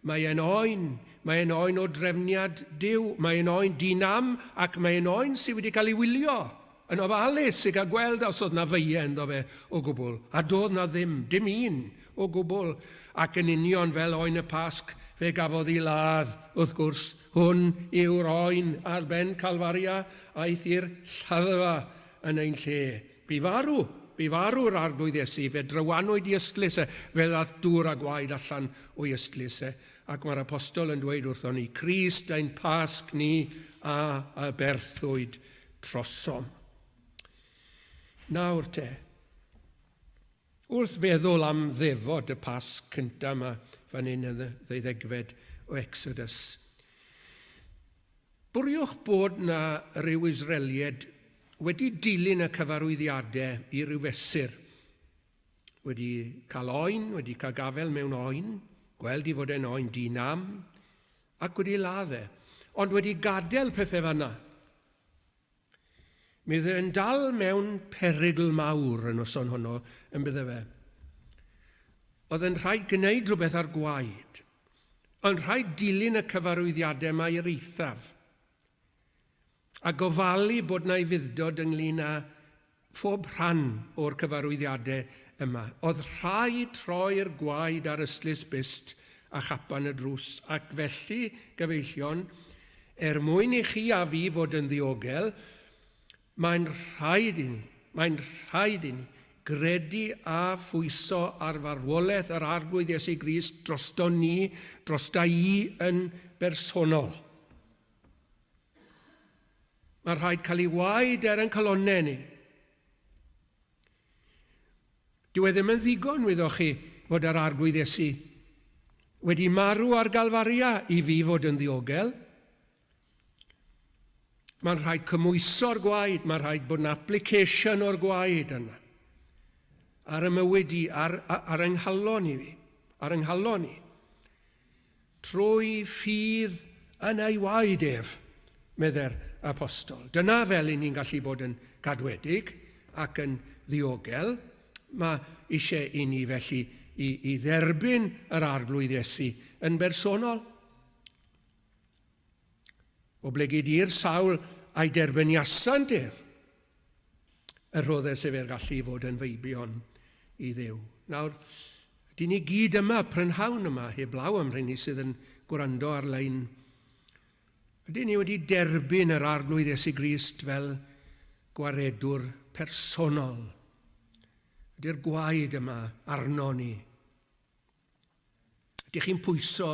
Mae e'n oen, mae e'n oen o drefniad Duw, mae e'n oen di-nam ac mae e'n oen sydd wedi cael ei wylio yn ofalus i gael gweld os oedd na feie ynddo fe o gwbl. A doedd na ddim, dim un o gwbl. Ac yn union fel oen y Pasg, fe gafodd ei ladd, wrth gwrs. Hwn yw'r oen ar ben Calfaria aeth i'r lladdfa yn ein lle. Bu farw, bu farw'r Arglwydd Iesu, fe drywanwyd i ystlys e, fe ddaeth dŵr a gwaed allan o'i ystlys e. Ac mae'r apostol yn dweud wrthon ni, Crist ein Pasg ni a aberthwyd trosom. Nawr te, wrth feddwl am ddefod y Pasg cyntaf yma fan hyn yn y ddeuddegfed o Exodus, bwriwch bod na ryw Israeliaid wedi dilyn y cyfarwyddiadau i ryw fesur, wedi cael oen, wedi cael gafael mewn oen, gweld i fod e'n oen di-nam, ac wedi ladd e, ond wedi gadael pethau fanna. Mi oedd e'n dal mewn perygl mawr y noson honno, yn bydde fe. Oedd yn rhaid gwneud rhywbeth ar gwaed. Oedd yn rhaid dilyn y cyfarwyddiadau yma i'r eithaf. A gofalu bod 'na ufudd-dod ynglyn â phob rhan o'r cyfarwyddiadau yma. Oedd rhaid troi'r gwaed ar ystlys byst a chapan y drws, ac felly, gyfeillion, er mwyn i chi a fi fod yn ddiogel, mae'n rhaid i ni, mae'n rhaid i ni, gredu a phwyso ar farwolaeth yr Arglwydd Iesu Grist droston ni, drosta i yn bersonol. Mae rhaid cael ei waed er yn calonnau ni. Dyw e ddim yn ddigon, wyddoch chi, fod yr Arglwydd Iesu wedi marw ar Galfaria i fi fod yn ddiogel. Mae'n rhaid cymwyso'r gwaed, mae'n rhaid bod yn application o'r gwaed yna. Ar y mywyd i, ar, ar yng nghalon i fi, ar yng nghalon i. Trwy ffydd yn ei waed ef, meddai'r apostol. Dyna fel i ni'n gallu bod yn gadwedig ac yn ddiogel. Mae eisiau i ni felly i, i dderbyn yr Arglwydd Iesu yn bersonol. Oblegid i'r sawl a'i derbyniasant ef, y rhoddes ef e'r gallu i fod yn feibion i Dduw. Nawr, dyn ni gyd yma, prynhawn yma, heblaw am rheini sydd yn gwrando ar-lein, ydyn ni wedi derbyn yr Arglwydd Iesu Grist fel gwaredwr personol? Ydy'r gwaed yma arno ni? Ydych chi'n pwyso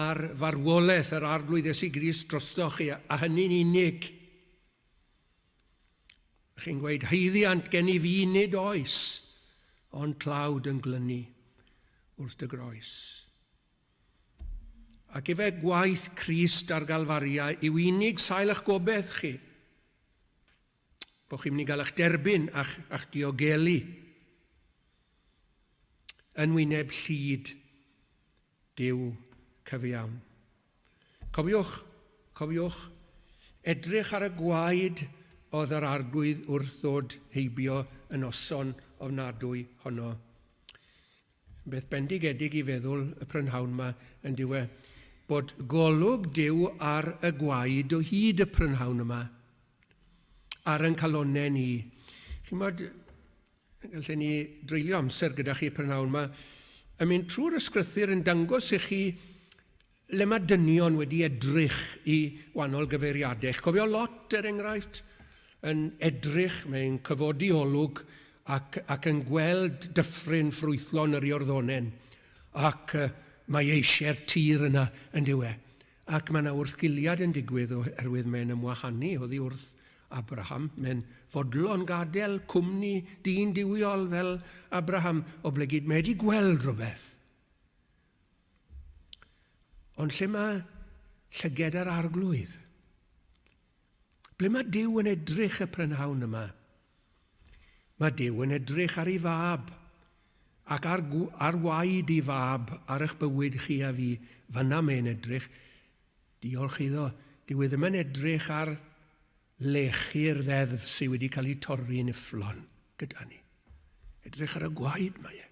ar farwolaeth yr Arglwydd Iesu Grist drostoch chi, a hynny'n unig? Chi'n gweud, haeddiant gen i fi nid oes, ond tlawd yn glynu wrth dy groes. Ac efe gwaith Crist ar Galfaria yw unig sail eich gobeith chi. Bod chi'n mynd i gael eich derbyn a'ch, a'ch diogelu yn wyneb llid Duw cyfiawn. Cofiwch, cofiwch, edrych ar y gwaed oedd yr arglwydd wrth ddod heibio y noson ofnadwy honno. Beth bendigedig i feddwl y prynhawn 'ma yn dyw e, bod golwg Duw ar y gwaed o hyd y prynhawn yma, ar yn calonnau ni. Chi'n bod, gallen ni dreulio amser gyda chi prynhawn yma, yn mynd trwy'r ysgrythur yn dangos i chi le mae dynion wedi edrych i wahanol gyfeiriadau. Eich cofio Lot, er enghraifft, yn edrych, mae'n cyfodi olwg ac, ac yn gweld dyffryn ffrwythlon yr Iorddonen, ac uh, mae eisiau'r tir yna yn diwe. Ac mae yna wrthgiliad yn digwydd oherwydd mae'n ymwahanu oddi wrth Abraham. Mae'n fodlon gadael cwmni dyn duwiol fel Abraham, oblegid mae wedi gweld rhywbeth. Ond lle mae llyged yr arglwydd? Ble mae Duw yn edrych y prynhawn yma? Mae Duw yn edrych ar ei fab ac ar, ar waed ei fab ar eich bywyd chi a fi. Fanna mae'n edrych. Diolch iddo, dyw e ddim yn edrych ar lechi'r ddeddf sydd wedi cael ei torri'n ufflon gyda ni. Edrych ar y gwaed mae e.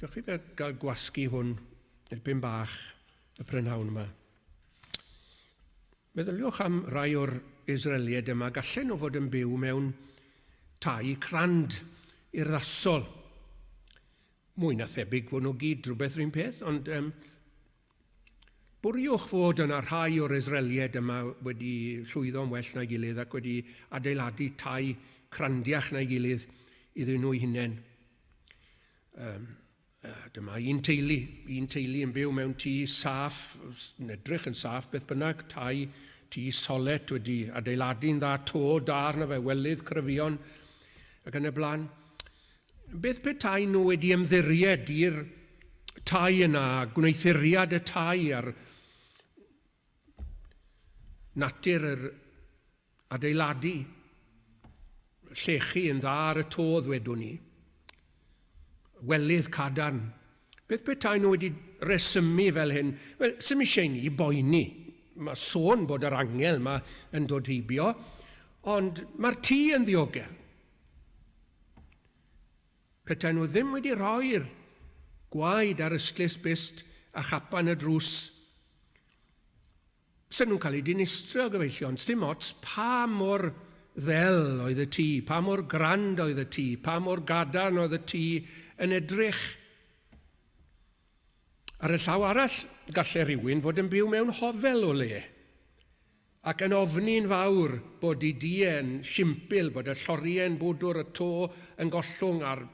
Gewch chi fe gael gwasgu hwn erbyn bach y prynhawn yma. Meddyliwch am rai o'r Israeliaid yma, gallen nhw fod yn byw mewn tai crand urddasol. Mwy na thebyg fod nhw gyd rhywbeth rhywun peth, ond um, bwriwch fod yna rhai o'r Israeliaid yma wedi llwyddo'n well na'i gilydd ac wedi adeiladu tai crandiach na'i gilydd iddyn nhw'u hunain. Um, dyma un teulu, un teulu yn byw mewn tŷ saff, yn edrych yn saff beth bynnag, tai, tŷ solet wedi adeiladu'n dda, to da arno fe, welydd cryfion ac yn y blaen. Beth petai nhw wedi ymddiried i'r tai yna, gwneuthuriad y tai a'r natur yr adeiladu, llechi yn dda ar y to, ddwedwn ni, welydd cadarn. Beth petai nhw wedi resymu fel hyn? Wel, sy'm eisiau i ni boeni. Mae sôn bod yr angel yma yn dod heibio, ond mae'r tŷ yn ddiogel. Petai nhw ddim wedi rhoi'r gwaed ar ystlys byst a chapan y drws, 'sen nhw'n cael eu dinistrio, gyfeillion. Sdim ots pa mor ddel oedd y tŷ, pa mor grand oedd y tŷ, pa mor gadarn oedd y tŷ yn edrych. Ar y llaw arall, gallai rhywun fod yn byw mewn hofel o le. Ac yn ofni'n fawr bod i die'n shimpil, bod y llorie'n bwdwr, y to yn gollwng a'r,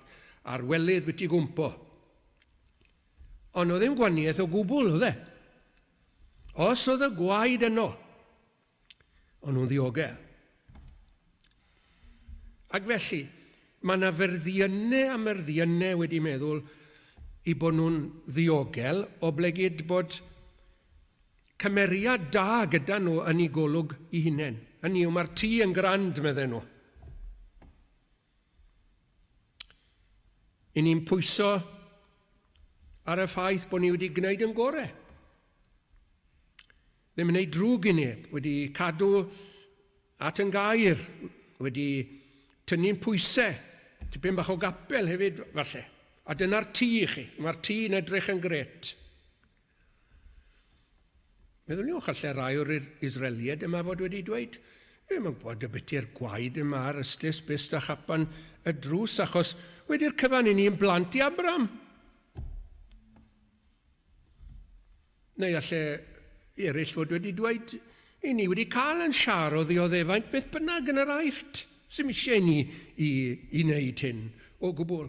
a'r welydd biti gwmpo. Ond oedd ddim gwaniaeth o gwbl, oedd e? Os oedd y gwaed yno, o'n nhw'n ddiogel. Ac felly, mae yna fyrddiynau a myrddiynau wedi meddwl i bod nhw'n ddiogel oblegid bod cymeriad da gyda nhw yn eu golwg eu hunain. Hynny yw, mae'r tŷ yn grand, medden nhw. I ni'n pwyso ar y ffaith bod ni wedi gwneud yn gorau. Ddim yn ei drwg i neb, wedi cadw at yn gair, wedi tynnu'n pwysau, tipyn bach o gapel hefyd falle. A dyna'r tŷ i chi, mae'r tŷ yn edrych yn gret. Meddyliwch allai rai o'r Israeliaid yma fod wedi dweud, Dwi'm yn gwybod y biti'r gwaed yma ar ystlys byst a chapan y drws, achos wedi'r cyfan i ni'n blant i Abram. Neu alle eraill fod wedi dweud, i ni wedi cael yn siar o ddioddefaint beth bynnag yn yr Aifft. Sy'm eisiau i ni i, i wneud hyn o gwbl.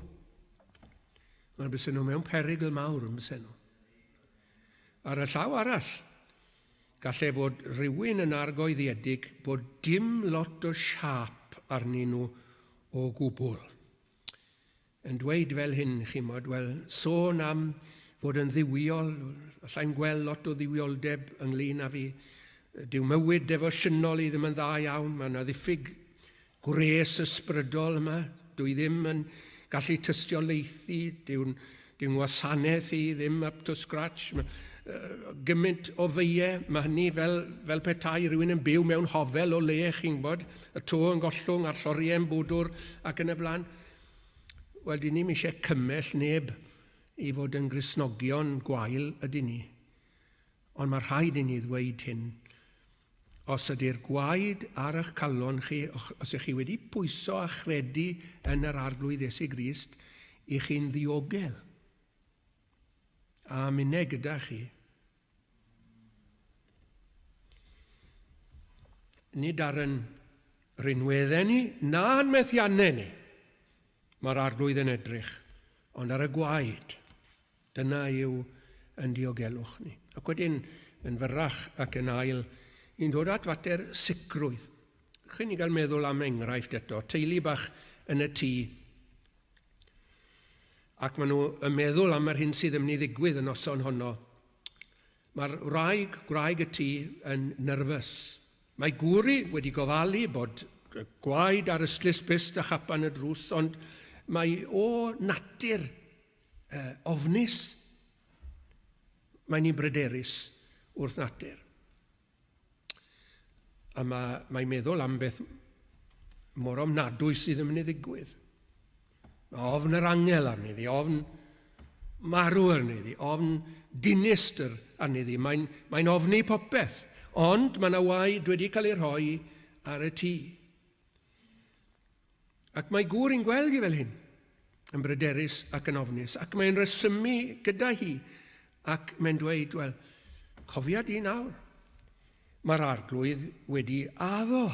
Wel, bysen nhw mewn perygl mawr yn bysen nhw. Ar y llaw arall, gallai fod rhywun yn argoeddiedig bod dim lot o siâp arnyn nhw o gwbl. Yn dweud fel hyn, chimod, wel, sôn am fod yn dduwiol, allai'n gweld lot o dduwioldeb ynglyn â fi. Dyw mywyd defosiynol i ddim yn dda iawn, mae yna ddiffyg gwres ysbrydol yma. Dwi ddim yn gallu tystiolaethu, dyw'n dyw ngwasanaeth i ddim up to scratch. Mae, gymaint o feiau, mae hynny fel, fel petai rhywun yn byw mewn hofel o le, chi'n gwybod, y to yn gollwng a'r lloriau'n bwdwr ac yn y blaen. Wel, dyn ni'm eisiau cymell neb i fod yn Gristnogion gwael, ydyn ni. Ond mae rhaid i ni ddweud hyn. Os ydy'r gwaed ar eich calon chi, os ych chi wedi pwyso a chredu yn yr Arglwydd Iesu Grist, i chi'n ddiogel. A minne gyda chi. Nid ar yn rinweddau ni, na'n methiannau ni, mae'r Arglwydd yn edrych, ond ar y gwaed. Dyna yw yn diogelwch ni. Ac wedyn, yn fyrrach ac yn ail, ni'n dod at fater sicrwydd. Chi'n ni gael meddwl am enghraifft eto, teulu bach yn y tŷ. Ac maen nhw yn meddwl am yr hyn sydd yn mynd i ddigwydd y noson honno. Mae'r wraig, gwraig y tŷ, yn nyrfys. Mae gŵr hi wedi gofalu bod gwaed ar ystlys byst a chapan y drws, ond mae o natur ofnus. Mae'n ni'n bryderus wrth natur. A mae, mae meddwl am beth mor ofnadwy sydd yn mynd i ddigwydd. Mae ofn yr angel arni ddi, ofn marw arni ddi, ofn dinistr arni ddi. Mae'n mae ofni popeth, ond mae yna waed wedi cael ei rhoi ar y tŷ. Ac mae gŵr i'n gweld hi fel hyn, yn bryderus ac yn ofnus, ac mae'n rhesymu gyda hi, ac mae'n dweud, wel, cofia di nawr, mae'r arglwydd wedi addo.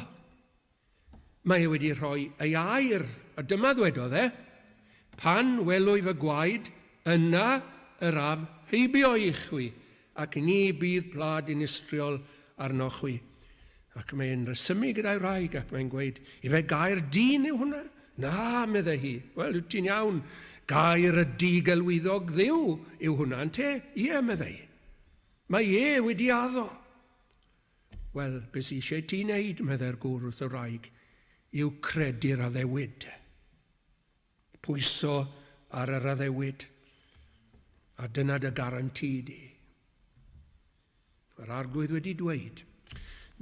Mae e wedi rhoi ei air, a dyma ddwedodd e, pan welwyf y gwaed, yna yr af heibio i chwi, ac ni bydd pla dinistriol arnoch chwi. Ac mae'n rhesymu gyda'i wraig ac mae'n gweud, ife gair dyn yw hwnna? Na, meddai hi. Wel, wyt ti'n iawn. Gair y digelwyddog dduw yw hwnna, ynte? Ie, meddai hi. Mae e wedi addo. Wel, beth sydd eisiau ti wneud, meddai'r gŵr wrth y wraig, yw credu'r addewid. Pwyso ar yr addewid. A dyna dy garantî di. Mae'r arglwydd wedi dweud.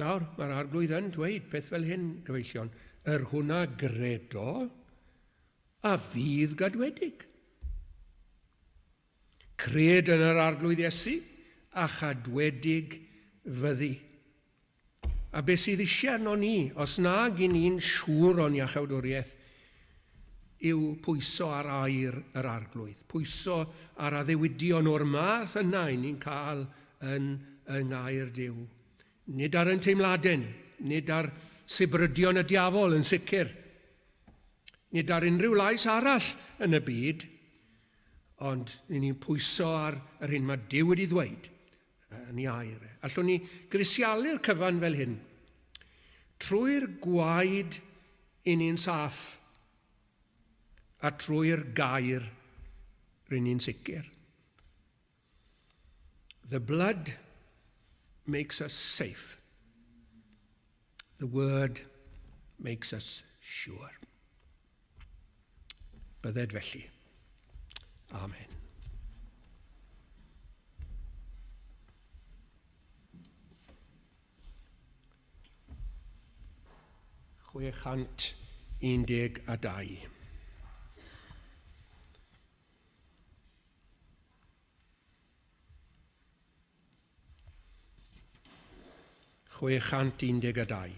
Nawr, mae'r arglwydd yn dweud peth fel hyn, gyfeillion, yr hwnna gredo a fydd gadwedig. Cred yn yr arglwydd Iesu a chadwedig fyddi. A beth sydd eisiau arno ni, os nag i ni'n siŵr o'n iachawdwriaeth, yw pwyso ar air yr arglwydd, pwyso ar addewidion o'r math yna i ni'n cael yn yng ngair Duw. Nid ar yn teimladau ni, nid ar sibrydion y diafol yn sicr, nid ar unrhyw lais arall yn y byd, ond ni'n pwyso ar yr hyn mae Duw wedi ddweud yn ei air e. Allwn ni grisialu'r cyfan fel hyn. Trwy'r gwaed i ni'n saff, a trwy'r gair rŷn ni'n sicr. The blood makes us safe. The word makes us sure. Bydded felly. Amen. 612. 612.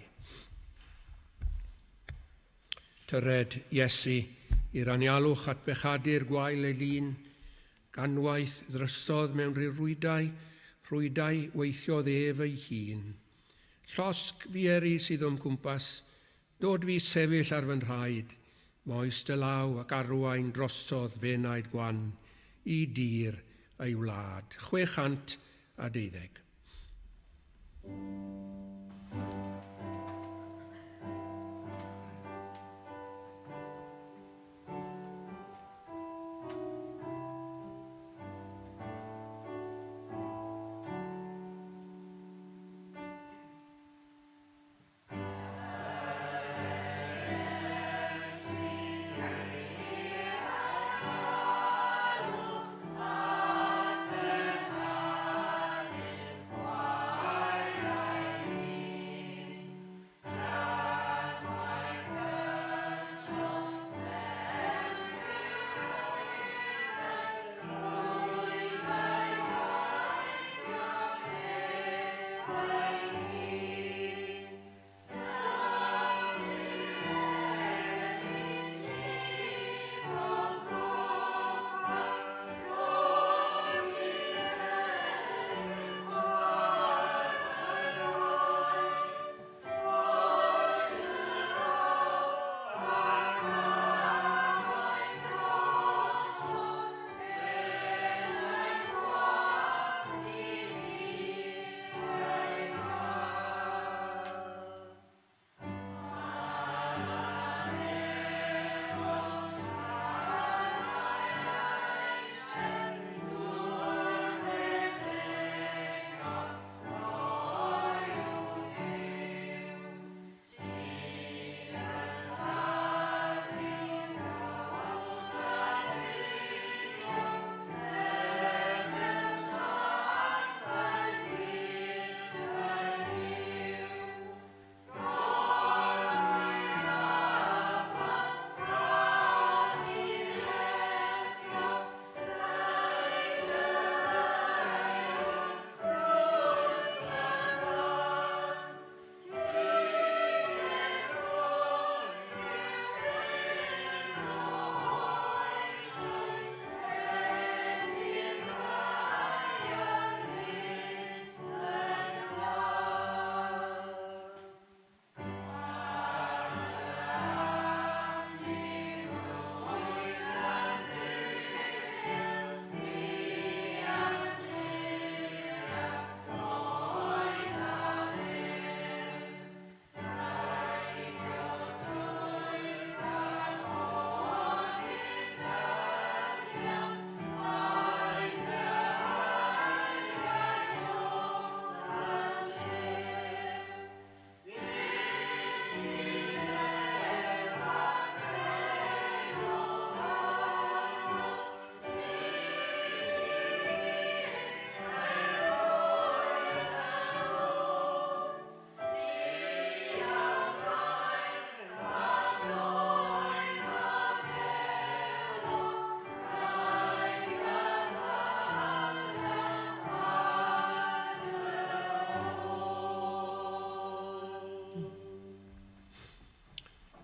Tyred Iesu i'r anialwch at bechadur gwael ei lun, ganwaith ddrysodd mewn rhyw rwydau, rhwydau weithiodd ef ei hun. Llosg fieri sydd o'm cwmpas, dod fi sefyll ar fy nhraed, moes dy law ac arwain drosodd f'enaid gwan i dir ei wlad. 612.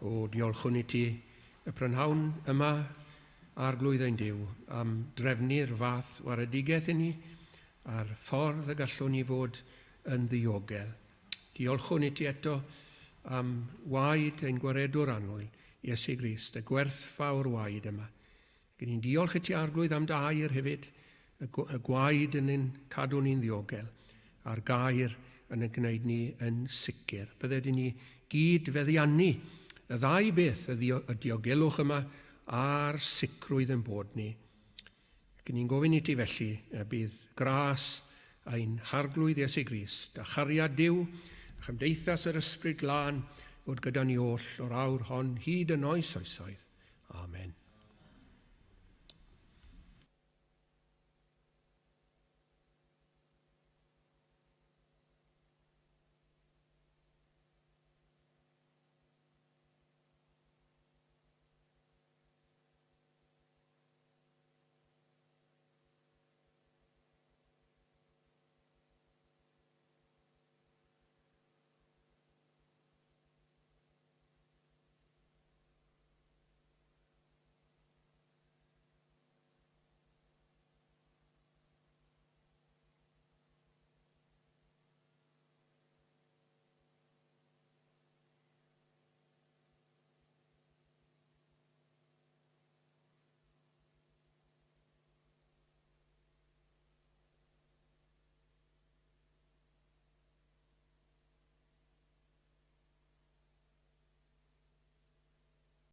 O, diolchwn i ti y prynhawn yma, Arglwydd ein Duw, am drefnu'r fath waredigaeth i ni a'r ffordd y gallwn ni fod yn ddiogel. Diolchwn i ti eto am waed ein Gwaredwr annwyl, Iesu Grist, y gwerthfawr waed yma. Ac ni'n diolch i ti, Arglwydd, am dy air hefyd, y gwaed yn ein cadw ni'n ddiogel, a'r gair yn ein gwneud ni yn sicr. Bydded i ni gyd feddiannu y ddau beth, y, y diogelwch yma a'r sicrwydd yn bod ni. Ac ni'n gofyn i ti felly y bydd gras ein Harglwydd Iesu Grist a chariad Duw a chymdeithas yr Ysbryd Glân fod gyda ni oll o'r awr hon hyd yn oes oesoedd. Amen.